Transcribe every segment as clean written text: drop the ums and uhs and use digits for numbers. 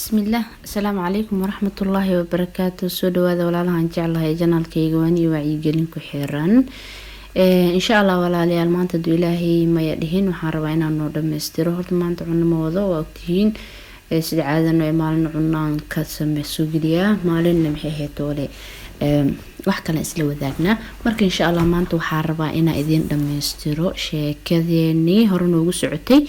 Bismillaah, asalaamu calaykum waraxmatullaahi wabarakaatu. Soo dhawaada walaalahan jeclahay channelkayga waan iyo wacyigelin ku xiran. Insha Allah walaalayaal, maanta haduu Ilaahay maya dhihin, waxaan rabaa inaan noo dhammaystiro. Horta maanta cuno ma wado, waa ogtihiin sida caadano ee maalin cunaan ka same soo geliyaa, maalinna maxay ahayd toole wax kale isla wadaagnaa. Marka insha Allah maanta waxaa rabaa inaan idiin dhammaystiro sheekadeenii hore noogu socotay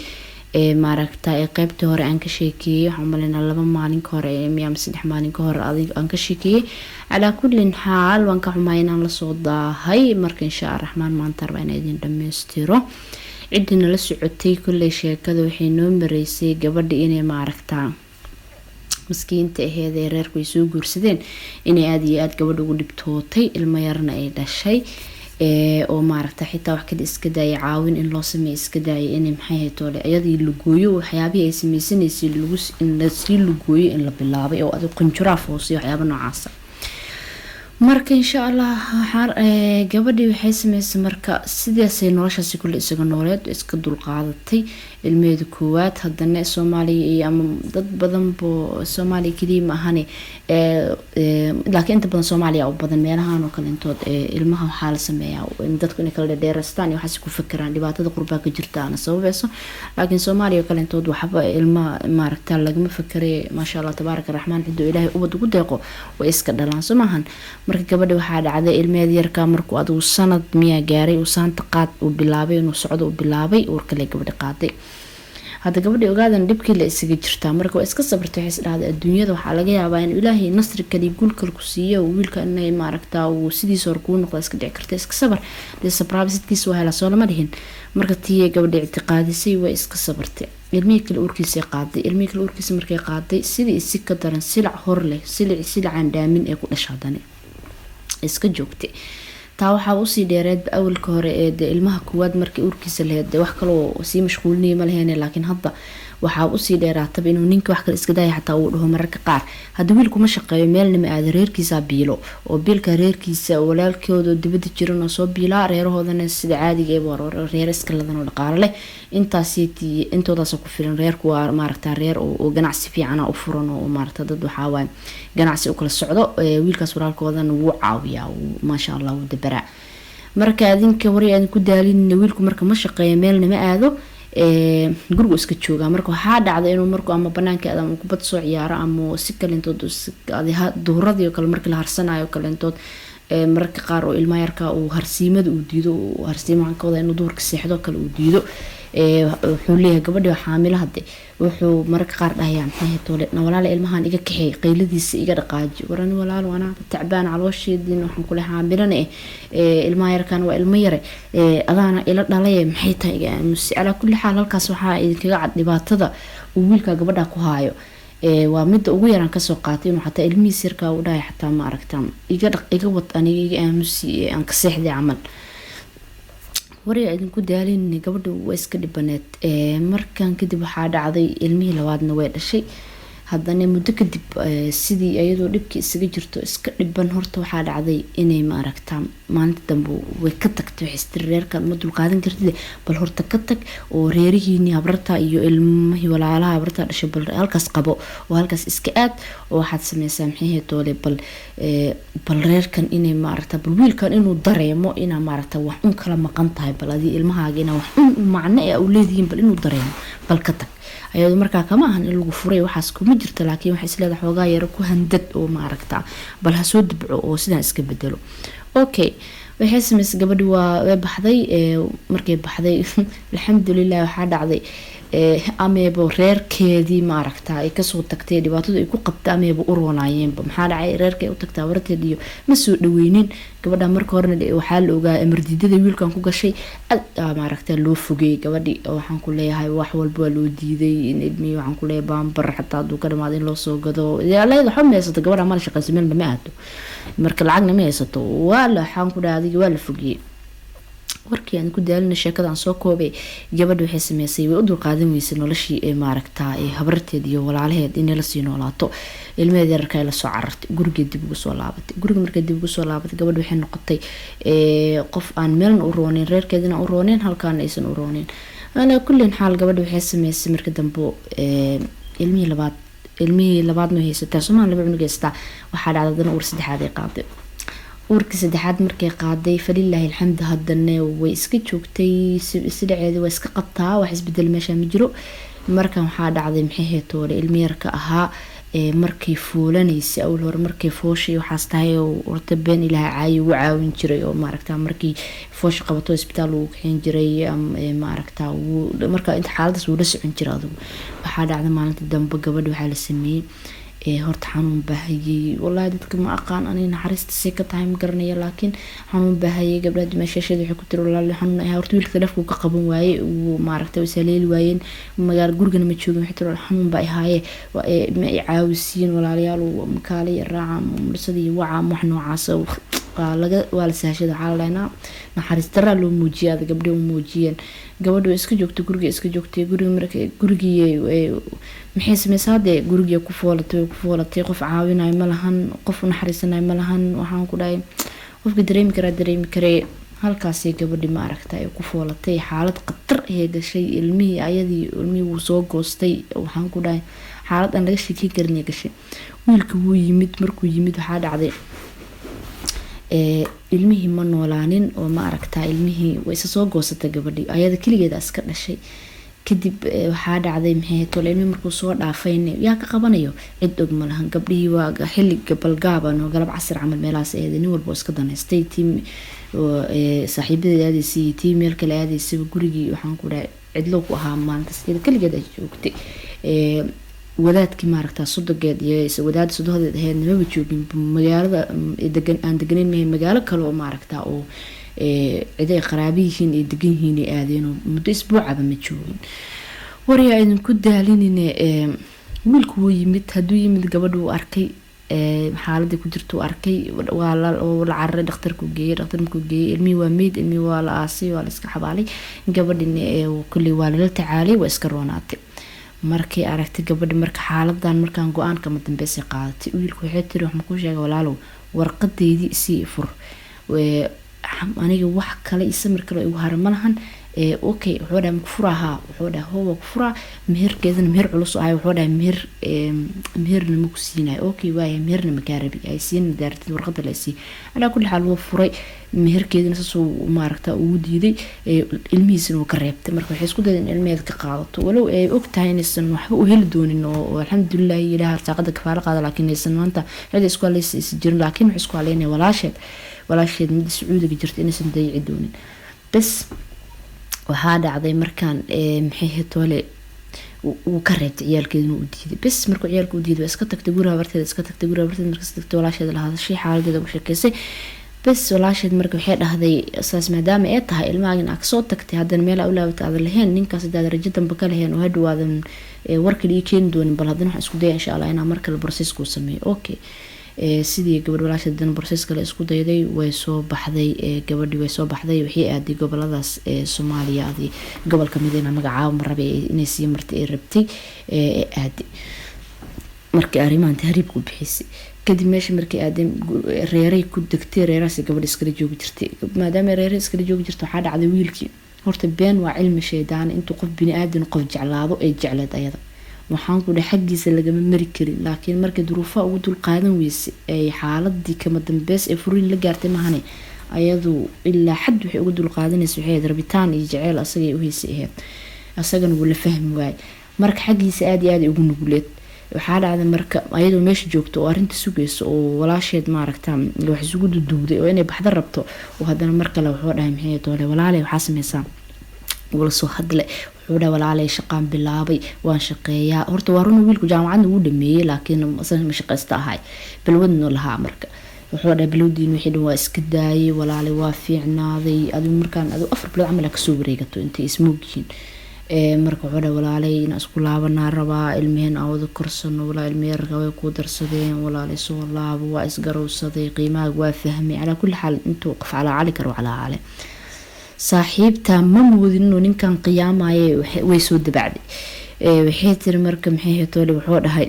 ee maaragta ee qeybtii hore aan ka sheekeeyey. Waxaan umaleynaa 2 maalin ka hore ama 3 maalin ka hor adig aan ka sheekeeyey. Calaa kullin xaal, waan ka xumaay inaan lasoo daahay. Marka insha Allah raxmaan maanta rabaa inaan idiin dhammaystiro. Ciddina la socotay kolley, sheekada waxay noo mareysay gabadha inay maaragtaa maskiinta aheyd ee reerku ay soo guursadeen inay aada iyo aada gabadha ugu dhibtootay, ilmo yarna ay dhashay, oo maaragta xitaa wax kale iska daayay, caawin in loo sameeyo iska daayay, inay maxay haytoole iyadii lugooyo, waxyaabihii ay sameysanaysay lagu in lasii lugooyo in la bilaabay oo adig qunjuraaf hoose, waxyaaba noocaasa. Marka insha Allah waxaa gabadhii waxay sameysay, marka sidaasay noloshaasi kulle isaga nooleed, iska dulqaadatay ilmaheeda koowaad. Haddana Soomaaliya iyo ama dad badan bo, Soomaaliya keliya ma ahane, laakiin inta badan Soomaaliya u badan meelahan oo kale intood ilmaha waxaa la sameeyaa in dadku inay kala dhedheeraystaan iyo waxaas ku fakeraan. Dhibaatada qurbaa ka jirta ana sababayso, laakiin Soomaaliya oo kale intood waxba ilmaha maaragta lagama fakeray. Maasha Allah, tabaaraka raxmaan, ciduu Ilaahay ubad ugu deeqo way iska dhalaan, soo maahan? Marka gabadhi waxaa dhacday ilmeed yarka markuu adigu sanad miyaa gaaray, uu saanta qaad uu bilaabay inuu socdo uu bilaabay, uur kale gabadhi qaaday. Hadda gabadhi ogaadan dhibkii la isaga jirtaa. Marka waa iska sabartay, waxay isdhahday adduunyada waxaa laga yaabaa in Ilaahay nasri kale, guul kale ku siiyo, wiilka inay maaragta uu sidiisa hore kuu noqda iska dhici karta. Iska sabar dee, sabraaba sidkiisa waa helaa, soo lama dhihin? Marka tii gabadhi ictiqaadisay, way iska sabartay. Ilmihii kale uurkiisa qaaday. Ilmihii kale uurkiisa markay qaaday, sidii isi ka daran, silac hor leh, silic silacaan dhaamin ee ku dhasha haddana iska joogtay. Taa waxaa usii dheereedba awalka hore ee de ilmaha koowaad markii uurkiisa laheyd dee wax kaloo sii mashquulinaya ma laheyn, laakiin hadda waxaa usii dheeraataba inuu ninka wax kale iska daaya, xataa uu dhaho mararka qaar hadda wiilku ma shaqeeyo, meelna ma aado, reerkiisaa biilo oo biilka reerkiisa walaalkooda dibada jiran oo soo biilaa. Reerahoodana sida caadiga ee reer iska ladan oo dhaqaalo leh, intaas intoodaas ku filan. Reerku waa maaragta reer oo ganacsi fiicana u furan oo maaragta dad waxaa waaye ganacsi u kala socdo. Wiilkaas walaalkoodana wuu caawiyaa, maasha Allah, wuu dabaraa. Marka adinka wari aadan ku daalin, wiilku marka ma shaqeeyo, meelna ma aado, gurigu iska joogaa. Marka waxaa dhacda inuu marku ama banaanka aado ama kubad soo ciyaaro ama si kalentood duhuradii oo kale markii la harsanayo kalentood, mararka qaar oo ilmaha yarka uu harsiimada uu diido, harsiima waxaan ka wadaa inuu duhurka seexdo kale uu diido. Wuxuu leeyahay gabadhi xaamilo hadde, wuxuu mararka qaar dhahayaa, maxay toole, na walaala ilmahan iga kaxeey, qayladiisa iga dhaqaaji, warani walaalo anaa tacbaan, caloosheediin waxaan kule xaamilana eh, ilmaha yarkan waa ilmo yare, adaana ila dhalay, maxay tahay, iga aamusi. Calaa kulli xaal, halkaas waxaa idinkaga cad dhibaatada uu wiilka gabadha ku haayo. Waa midda ugu yaraan kasoo qaatay inuu xataa ilmihiis yarkaa u dhahay xataa ma aragta iga dhaq, iga wad, aniga iga aamusi, aan ka seexday camal. Wariga idinku daalin, gabadha waa iska dhibaneed. Markan kadib waxaa dhacday ilmihii labaadna way dhashay. Haddana muddo kadib, sidii iyadoo dhibkii isaga jirto, iska dhiban, horta waxaa dhacday inay maaragta maalinta dambe way ka tagtay. Waxay istiri reerkan ma dulqaadan kartid, bal horta ka tag oo reerihiini habrarta iyo ilmihii walaalaha habrarta dhashay bal halkaas qabo oo halkaas iska aad, oo waxaad sameysaa maxay doole, bal reerkan inay maaragta, bal wiilkan inuu dareemo inaa maaragta wax un kala maqan tahay, bal adii ilmahaaga inaa wax un macno ee u leedihiin, bal inuu dareemo, bal ka tag. Ayado markaa kama ahan in lagu furay, waxaas kuma jirto, laakiin waxay isleedahay xoogaa yaro ku handad oo maaragta bal ha soo dibco oo sidaan iska bedelo. Okay, waxay sameysay gabadhi, waa way baxday. Markay baxday, alxamdulilah, waxaa dhacday ameebo reerkeedii maaragta ay kasoo tagtay dhibaatadu ay ku qabta ameeba u roonaayeenba. Maxaa dhacay? Reerka ay u tagtaa warteed iyo ma soo dhaweynin gabadha. Marka horena waxaa la ogaa amardiidada wiilkan ku gashay, aad maaragta loo fogeeyay gabadhi. Waxaan ku leeyahay wax walba waa loo diiday, in ilmihii waxaan ku leeyahay baambar xataa hadduu ka dhamaado in loo soo gado. Leeda waxba ma haysato gabadha, mana shaqeyso, meelna ma aado, marka lacagna ma haysato. Waa la waxaan ku dhahay adiga waa la fogeeyey. Warkii aan ku daalina, sheekadaan soo koobay, gabadha waxay sameysay, way u dulqaadan weysay noloshii ee maaragta ee habarteed iyo walaalaheed inay lasii noolaato. Ilmaheed yararka ay lasoo carartay, gurigeed dib ugu soo laabatay. Guriga markay dib ugu soo laabatay, gabadha waxay noqotay qof aan meelna u rooneyn, reerkeedina u rooneyn, halkaana aysan u rooneyn. Alaa kullin xaal, gabadha waxay sameysay marka dambe ilmihii labaad. Ilmihii labaadna way haysataa, somaal laba cunug haysataa. Waxaa dhacday haddana uur saddexaad ay qaaday. Uurkii saddexaad markay qaaday, falilaahi alxamdu, haddana way iska joogtay, sidaceeda waa iska qabtaa, wax isbedel meesha ma jiro. Markan waxaa dhacday, maxay heetoole, ilmi yarka ahaa markay foolanaysay, awal hore markay fooshay waxaas tahay horta been ilaha caayi ugu caawin jiray oo maaragta markii foosha qabato isbitaal ugu kaxeyn jiray, maaragta marka inta xaaladaas wuu la socon jiray. Adigu waxaa dhacday maalinta dambe gabadha waxaa la sameeyey, horta xanuun baa hayay. Wallaahi dadka ma aqaan aniga naxariista say ka tahay ma garanaya, laakiin xanuun baa hayay. Gabdhaha dumaashaasheeda waxay ku tiri, "Walaal, xanuun ayaa." Horta wiilka taleefku ka qaban waayey, wuu maaragtay way saleeli waayeen, magaalo gurigana ma joogin. Waxay tiri, "Xanuun baa ihaaye, ma i caawisiin walaalayaal? Makaale raaca, mursada iyo waca wax noocaas." Waa laga waa la sahashada, waxaa la dhahnaa naxariis daraa loo muujiyay. Ada gabdhihi u muujiyeen, gabadhu way iska joogtay guriga, iska joogtay guriga. Marka gurigii maxay sameysaa hadee? Gurigii ku foolatay, way ku foolatay. Qof caawinayo ma lahan, qof u naxariisanayo ma lahan. Waxaan ku dhahay, qofka dareemi karaa dareemi karee. Halkaasay gabadhi ma aragta ay ku foolatay, xaalad khatar ayay gashay. Ilmihii ayadii ilmihii wuu soo goostay. Waxaan ku dhahay, xaalad aan laga sheekeyn karin ay gashay. Wiilka wuu yimid. Markuu yimid waxaa dhacday ilmihii ma noolaanin oo ma aragtaa ilmihii way isa soo goosatay gabadhii, ayada keligeeda iska dhashay. Kadib waxaa dhacday, maxay tole, ilmihii markuu soo dhaafayna yaa ka qabanayo? Cid og ma lahan. Gabdhihii waa xilli gabalgaaban oo galab casir camal meelahaas ahayd. Nin walba oo iska danaystay, tii saaxiibadeed aadaysay iyo tii meel kale aadaysaba, gurigii waxaan ku dhahay cidlo ku ahaa maalintaas, iyada keligeed ay joogtay. Wadaadkii maaragtaa sodogeed iyo wadaada sodohdeed ahayd maba joogin magaalada degan aan deganayn mahe, magaalo kale oo maaragtaa oo cid ay qaraabo yihiin ay degan yihiin ay aadeen oo muddo isbuucaba ma joogin. Waryaa idinku daalinine, wiilku wuu yimid. Hadduu yimid, gabadha uu arkay, xaaladii ku jirta uu arkay, waa la cararay, dhakhtarkuu geeyey. Dhakhtar markuu geeyey, ilmihii waa meyd, ilmihii waa la aasay, waa la iska xabaalay. Gabadhina kulley waa lala tacaalay, waa iska roonaatay. Markay aragtay gabadhi marka xaaladan, markaan go-aan kama dambeysay qaadatay. Wiilku waxay tiri, "Wax makuu sheega walaalow? Warqadeydii isii fur, aniga wax kale iyo samir kale igu hara malahan." Okay, wuxuu dhahay, "Maku furahaa?" Wuxuu dhahay, "Hoo, waa ku furaa." Meherkeedana meher culus ahay. Wuxuu dhahay, "Meher meherna ma ku siinayo." "Okay, waaya, meherna makaa rabi, ay siin daartid, warqada la sii." Calaa kulli xaal wuu furay, meherkeedina saasuu maaragta ugu diiday, ilmihiisana wuu ka reebtay. Marka waxay isku dayeen in ilmaheeda ka qaadato, walow ay og tahay inaysan waxba u heli doonin oo alxamdulilah ilaah arsaaqada kafaalo qaada, laakiin aysan maanta cid isku haleysa aysan jirin. Laakiin waxay isku haleynaya walaasheed midda Sacuudiga jirta inaysan dayici doonin. Bes, waxaa dhacday markaan, maxay hetoole, wuu ka reebtay, ciyaalkeeduna u diiday. Bes, markuu ciyaalka u diiday, waa iska tagtay guriga habarteeda, iska tagtay guriga habarteeda. Markas tagtay, walaasheeda la hadashay, xaaladeeda ugu sheekeysay. Bes, walaasheed marka waxay dhahday, "Saas maadaama ay tahay, ilmahaagin aa kasoo tagtay, haddana meel aa u laabatay aadan lahayn, ninkaas hadaad rajo dambe ka lahayn oo hadhow aadan war kale ii keeni doonin, bal haddana waxaan isku daya insha Allah inaan mar kale process-kuu sameeyo." Okay, sidii gabadh walaasheed haddana process kale isku dayday, way soo baxday gabadhii, way soo baxday. Waxay aaday goboladaas Soomaaliya, adi gobol kamid ina magacaabo ma rabay, inay sii martay ay rabtay ee aaday. Markii arrimahan tahriibku bixisay kadib, meesha markay aadeen, reeray ku degtay. Reerahaas gabadha iskala joogi jirtay. Maadaama reeraha iskala joogi jirta, waxaa dhacday wiilkii, horta been waa cilmi shaydaan, intuu qof bini aadan qof jeclaado ay jecleed ayada, waxaan ku dhahay xaggiisa lagama mari karin. Laakiin markay duruufaha ugu dul qaadan weysay, ay xaaladii kama dambeys ee furiin la gaartay mahane, ayadu ilaa xad waxay uga dul qaadanaysa waxay ahayd rabitaan iyo jeceyl asagay u heysay ahayd, asagana wuu la fahmi waayey. Marka xaggiisa aada iyo aada ugu nuguleed. Waxaa dhacday marka ayadoo meesha joogto oo arrinta sugayso oo walaasheed maaragta wax isugu duduuday oo inay baxda rabto oo haddana mar kale wuxuu dhahay, "Maxay doole walaale, waxaa sameysaa?" Wala soo hadle. Wuxuu dhahay, "Walaalay, shaqaan bilaabay, waan shaqeeyaa." Horta waa runa, wiilku jaamacadna wuu dhameeyey, laakiin ma shaqaysta ahay, balwadna lahaa. Marka wuxuu dhahay, "Balwadiin wixii dhan waa iska daayay walaalay, waa fiicnaaday." Adigu markaan adigu 4 bilood camal kasoo wareegato intay ismoog yihiin. Marka wuxuu dhahay, "Walaalay, inaan isku laabanaa rabaa, ilmiheen aan wada korsano. Walaa ilmi yarka way kuu darsadeen, walaalay soo laabo, waa isgarowsaday, qiimahaaga waa fahmay." Calaa kulli xaal intuu qof calaacali karo calaacale. Saaxiibta ma moodin inuu ninkan qiyaamaye, way soo dabacday. Waxay tiri marka, maxay hetoole, wuxuu dhahay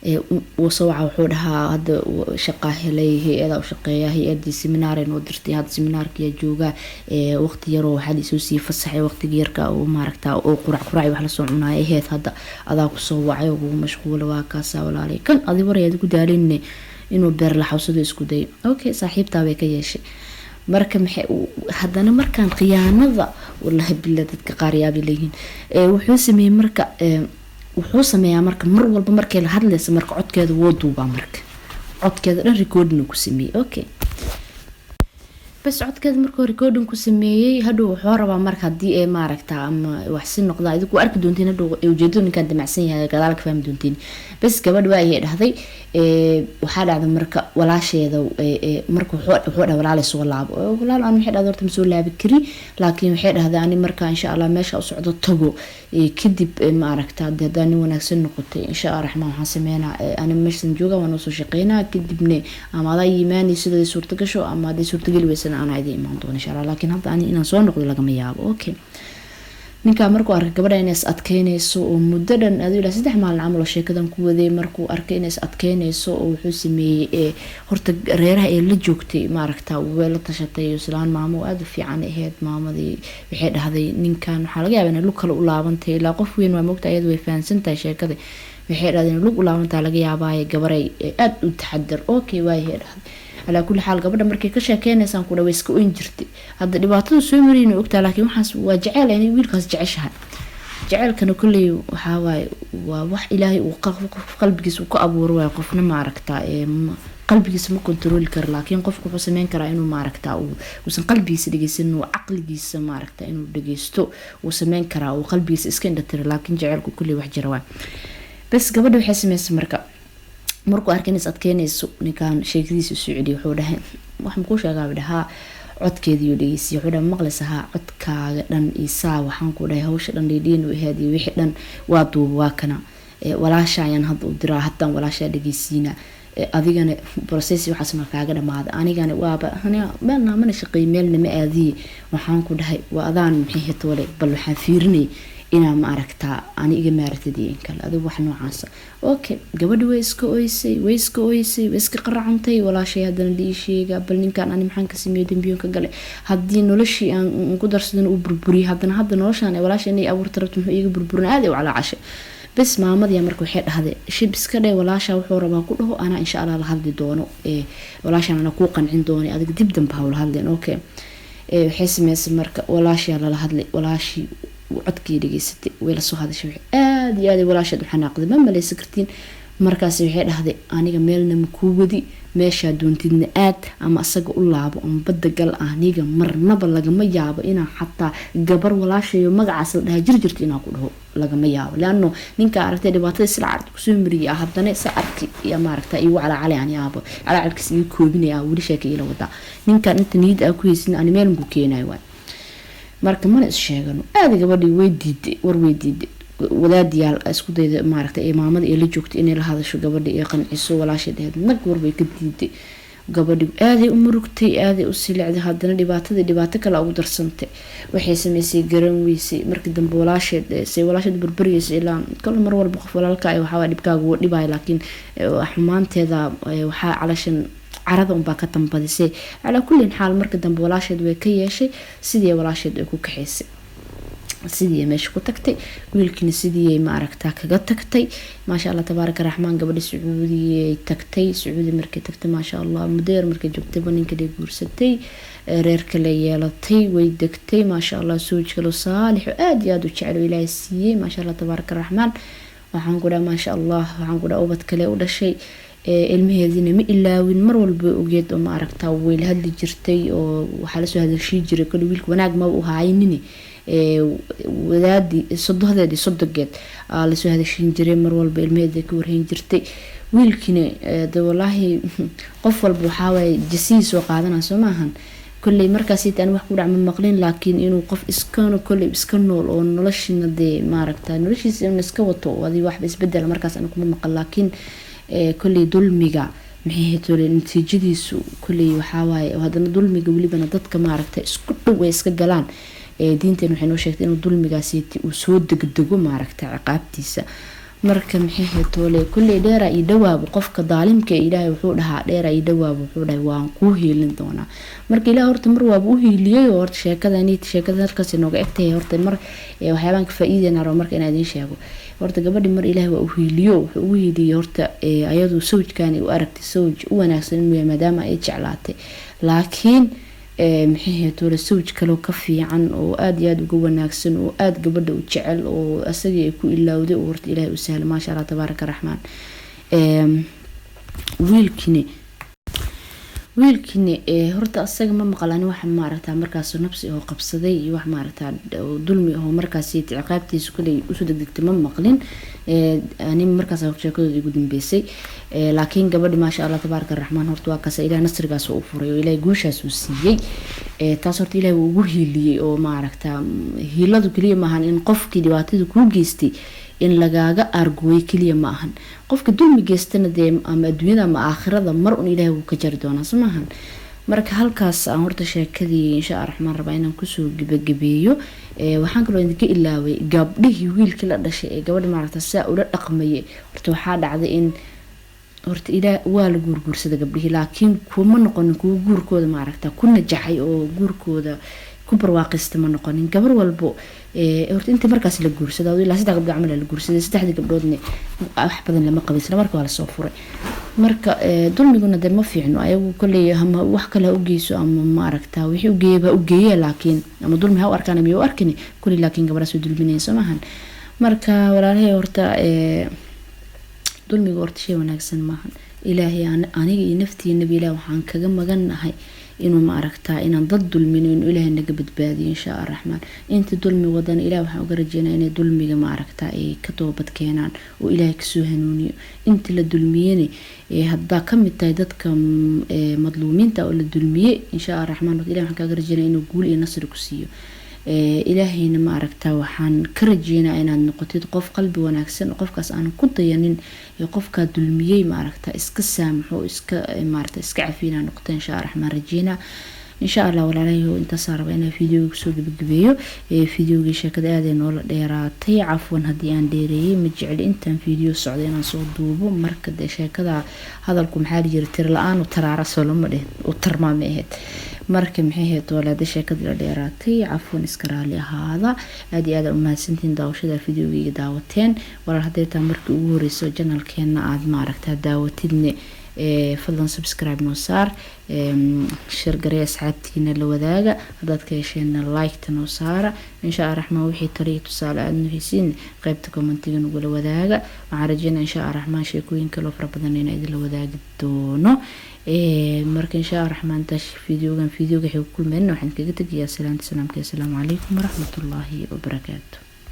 Wuu soo waca, wuxuu dhahaa hadda shaqaa helay, hay-adaa u shaqeeya, hay-adii seminaar noo dirtay, hadda seminaarkiyaa joogaa, waqti yaroo waxaa laisoo siiyey fasaxay, waqtigi yarka oo maaragta oo qurac qurac wax lasoo cunaaya aheyd, hadda adaa kusoo wacay oo kugu mashquula, waa kaasaa walaalay kan adi warayaad ku daalinne inuu beer laxawsado isku day. Okay, saaxiibtaa bay ka yeeshay. Marka maxay haddana markaan khiyaanada, wallahi bila dadka qaar yaabay leeyihiin. Wuxuu sameeyey marka, wuxuu sameeyaa marka mar walba markay la hadlaysa marka codkeeda woo duubaa, marka codkeeda dhan recording ku sameeyey. Okay, bas codkeeda markuu recording ku sameeyey, hadhow wuxuu rabaa marka haddii ay maaragta ama wax si noqdaan, idinku arki doontiin hadhow ujeedadu ninkaan damacsan yahay, gadaal ka fahmi doontiin. Bas gabadh waa ayay dhahday, waxaa dhacday marka walaasheeda marka wuxuu dhahay walaalay soo laabo. Walaal aan waxay dhahday horta ma soo laabi kari, laakiin waxay dhahday ani marka insha Allah meesha u socdo tago, kadib maaragta hadii nin wanaagsan noqotay, insha Allah raxmaan waxaan sameynaa, ani meeshan jooga waan soo shaqeynaa, kadibna ama adaa yimaanay sida suurta gasho ama hadday suurtageli weysana anaa idin imaan doono insha Allah, laakiin hadda ani inaan soo noqdo lagama yaabo. Okay, ninkaa markuu arkay gabadha inay is adkeyneyso oo muddo dhan adu ilaa 3 maalin camal oo sheekadan ku waday, markuu arkay inay is adkeyneyso oo wuxuu sameeyey horta reeraha ee la joogtay maaragta way la tashatay, islaan maamo oo aada u fiican ahayd. Maamadii waxay dhahday ninkan waxaa laga yaabaa inay lug kale u laabantay, ilaa qof weyn waa moogta, iyada way fahansan tahay sheekada. Waxay dhahday inay lug u laabantaa laga yaabaaye, gabaray aada u taxadar. Okay, waayahay dhahday. Calaa kulli xaal gabadha markay ka sheekeynaysaan ku dhawa iska oyn jirtay, hadda dhibaatada soo marayna ogtaa, laakiin waxaas waa jeceyl inay wiilkaas jeceshahay. Jaceylkana kolley waxaa waaye waa wax ilaahay uu qof qalbigiisa uu ka abuuro waayo, qofna maaragta qalbigiisa ma control-i karo, laakiin qofku wuxuu sameyn karaa inuu maaragta uusan qalbigiisa dhegeysanin, uu caqligiisa maaragta inuu dhegeysto uu sameyn karaa, uu qalbigiisa iska indhatiro, laakiin jaceylku kolley wax jira waay. Bas gabadha waxay sameysay marka markuu arkay in is adkeynayso ninkan, sheekadiisa soo celiyay, wuxuu dhahay wax makuu sheegaa, dhahaa codkeediiyuu dhegeysiyay, wuxuu dhahay maqlaysa haa, codkaaga dhan isaa waxaan ku dhahay hawsha dhan dhiidhiin u ahayd iyo wixii dhan waa duuba, waa kana, walaasha ayaan hadda u diraa, haddaan walaashaa dhegeysiina, adigana process waxaas ma kaaga dhamaada, anigana waaba meelna mana shaqeey, meelna ma aadiye, waxaan ku dhahay waa adaan maxay hetoole, bal waxaan fiirinay inaa ma aragtaa ani iga maaratid iyo in kale adigu wax noocaasa. Okay, gabadhi way iska oysay, way iska oysay, way iska qaracantay. Walaashay haddana la ii sheega, bal ninkan ani maxaan ka sameeyey, dambiyoon ka galay, haddii noloshii aan ku darsadana uu burburiyay, haddana hadda noloshaan walaashay inay abuurta rabto muxuu iiga burburin, aad ay u calaacashay. Bes maamadii marka waxay dhahday shib iska dhe, walaasha wuxuu rabaa ku dhaho, anaa insha Allah la hadli doono, walaashaan ana kuu qancin doono, adiga dib dambe hawla hadleen. Okay, waxay sameysay marka walaashaa lala hadlay, walaashii codkii dhageysatay, way lasoo hadashay, waxay aada iyo aad walaasheed u xanaaqday, ma maleysa kartiin. Markaas waxay dhahday aniga meelna makuu wadi, meeshaa doontidna aad, ama asaga u laabo ama badda gal, aniga marnaba lagama yaabo inaan xataa gabar walaashayo magacaas la dhahaa jir jirto inaan ku dhaho lagama yaabo, leano ninka aragtay dhibaatada isla aragti kusoo mariyay, haddana sa arki iyo maaragta igu calaacalay, ani aabo calaacalkiis iga koobinaya, weli sheeka iila wadaa ninkan inta niyad aa ku haysin ani meel maku keenayo waay. Marka mana is sheegano aada gabadhii way diiday, war way diiday. Wadaadiyaal isku dayda maaragtay ee maamada ee la joogtay inay la hadasho gabadha ee qanciso, walaashay dhaheed nag, war way ka diiday. Gabadhi aaday u murugtay, aaday u silicday, haddana dhibaatadii dhibaato kale ugu darsantay, waxay sameysay garan weysay. Markii dambe walaasheed say walaasheed burburiyeysa, ilaa kale mar walba qof walaalka waxaa dhibkaaga wuu dhibaya, laakiin xumaanteeda waxaa calashan carada unbaa ka dambadisay. Calaa kullin xaal marka dambe walaasheed way ka yeeshay, sidii walaasheed ay ku kaxaysay, sidii meesha ku tagtay, wiilkiina sidii maaragtaa kaga tagtay. Maasha Allah tabaaraka raxmaan, gabadhi Sacuudiyay tagtay. Sacuudi markay tagtay, maasha Allah, muddo yar markay joogtayba ninka guursatay, reer kale yeelatay, way degtay, maasha Allah, sooj kalo saalix oo aada iyo aada u jecel oo Ilaahay siiyey, maasha Allah tabaaraka raxmaan. Waxaan ku dhaha maasha Allah, waxaan ku dhaha ubad kale u dhashay, ilmaheediina ma ilaawin, mar walba ogeed oo maaragtaa way la hadli jirtay oo waxaa lasoo hadalshii jiray kole wiilka wanaag maba u haayinini, wadaadii sodohdeedii sodogeed lasoo hadashiin jiray, mar walba ilmaheeda ka warhayn jirtay. Wiilkiina de walaahi qof walba waxawaaye jasihii soo qaadana soo maahan, kolley markaas aan wax ku dhac ma maqlin, laakiin inuu qof iskana kolley iska nool oo noloshiina dee maaragta noloshiisa inuu iska wato adi waxba isbedela markaas ana kuma maqal, laakiin kolley dulmiga maxay tole natiijadiisu kolley waxawaaye haddana dulmiga welibana dadka maaragta isku dhow ay iska galaan, diinteen waxay noo sheegtay inuu dulmigaasi uu soo degdego maaragta ciqaabtiisa. Marka maxay ahayd toole, kulley dheera iyo dhawaabo qofka daalimka, Ilaahay wuxuu dhahaa dheera iyo dhawaabo, wuxuu dhahay waan kuu hiilin doonaa. Marka Ilaah horta mar waaba u hiiliyay oo horta sheekadani sheekada halkaas inooga egtahay. Horta mar waxyaabaan ka faa'iideyna rabo marka inaan idiin sheego. Horta gabadhi mar Ilaahay waa u hiiliyo, wuxuu ugu hiiliyay horta ayadu sawjkan u aragtay sawj u wanaagsan inuu yahay maadaama ay jeclaatay, laakiin maxay ahayd toole, sawj kaloo ka fiican oo aada iyo aada uga wanaagsan oo aada gabadha u jecel oo asagii ay ku ilowday oo horta Ilaahay u sahla, maasha Allah tabaaraka raxmaan. Wiilkini horta asaga ma maqlani wax maaragtaa markaas nabsi oo qabsaday iyo wax maaragtaa dulmi oo markaas ciqaabtiisa kuley usoo degdegtay ma maqlin ani markaas sheekadooda igu dambeysay. Laakiin gabadhi maasha Allah tabaaraka raxmaan, horta waa kaas Ilaah nasrigaas u furay oo Ilaahay guushaas uu siiyey. Taas horta Ilaahay wuu ugu hiiliyey oo maaragtaa hiiladu keliya maahan in qofkii dhibaatada kuu geystay in lagaaga aargooyo keliya ma ahan. Qofka dulmi geystana dee ama adduunyada ama aakhirada mar un Ilaahay wuu ka jari doonaa, soo maahan? Marka halkaas aan horta sheekadii insha Allah raxmaan rabaa inaan kusoo gebagabeeyo. Waxaan kaloo idinka ilaaway gabdhihii wiilkii la dhashay ee gabadha maaragta saa ula dhaqmayay. Horta waxaa dhacday in horta Ilaah waa la guurguursada gabdhihii, laakiin kuma noqonin kuwa guurkooda maaragta ku najaxay oo guurkooda ku barwaaqista ma noqonin. Gabar walbo horta inta markaas la guursada ilaa 3 gabdhood camal la guursaday, saddexdii gabdhoodna wax badan lama qabin, isla marka waa lasoo furay. Marka dulmiguna dee ma fiicno, ayagu kolley ama wax kale ha u geyso ama maaragta wixii ugeeyaba ha u geeye, laakiin ama dulmi ha u arkaan ama u arkin kolley, laakiin gabadhaas way dulminayeen, soo maahan? Marka walaalahay, horta dulmiga horta shay wanaagsan maahan. Ilaahay aniga iyo naftiinaba Ilaah waxaan kaga magannahay inuu maaragtaa inaan dad dulmino, inuu Ilaahay naga badbaadiyo insha Allah raxmaan. Inta dulmi wadana Ilaah waxaan uga rajeynaa inay dulmiga maaragtaa ay ka toobad keenaan oo Ilaahay kasoo hanuuniyo. Inta la dulmiyena, haddaa kamid tahay dadka madluumiinta oo la dulmiyey, insha Allah raxmaan Ilaah waxaan kaaga rajeynaa inuu guul iyo nasri ku siiyo. Ilaahayna maaragtaa waxaan ka rajeynaa inaad noqotid qof qalbi wanaagsan, qofkaas aanan ku dayanin, qofkaa dulmiyey maaragta iska saamaxo, iska maaragta iska cafiyo inaad noqoto insha Allah raxmaan rajeynaa insha Allah. Walaalayahow, intaasaa raba inaan videoga kusoo gebagabeeyo. Videogii sheekada aad ay noola dheeraatay, cafwan haddii aan dheereeyey. Ma jecli intaan video socdo inaan soo duubo. Marka dee sheekada hadalku maxaa la jira, tiro la-aan u taraara soo lama dhihin u tarmaamay ahayd. Marka maxay ahayd walaada, sheekadii la dheeraatay, cafwan, iska raali ahaada. Aada iyo aad umahadsantihiin daawashada videogeyga daawateen. Walaal, hadday taa markii ugu horeyso channelkeena aada maaragtaa daawatidne, fadlan subscribe noo saar, share garee, asxaabtiina la wadaaga, haddaad ka hesheenna like-ta noo saara insha Allah raxmaan. Wixii taliya tusaale aada noo heysiin qeybta commentiga nagula wadaaga. Waxaan rajeynaa insha Allah raxmaan sheekooyin kaloo fara badan inaa idinla wadaagi doono. Marka insha Allah raxmaan tash videogan videoga waxay ku kulmeen, waxaan kaga tegayaa salaanta salaamka. Assalaamu calaykum waraxmatullaahi wabarakaatu.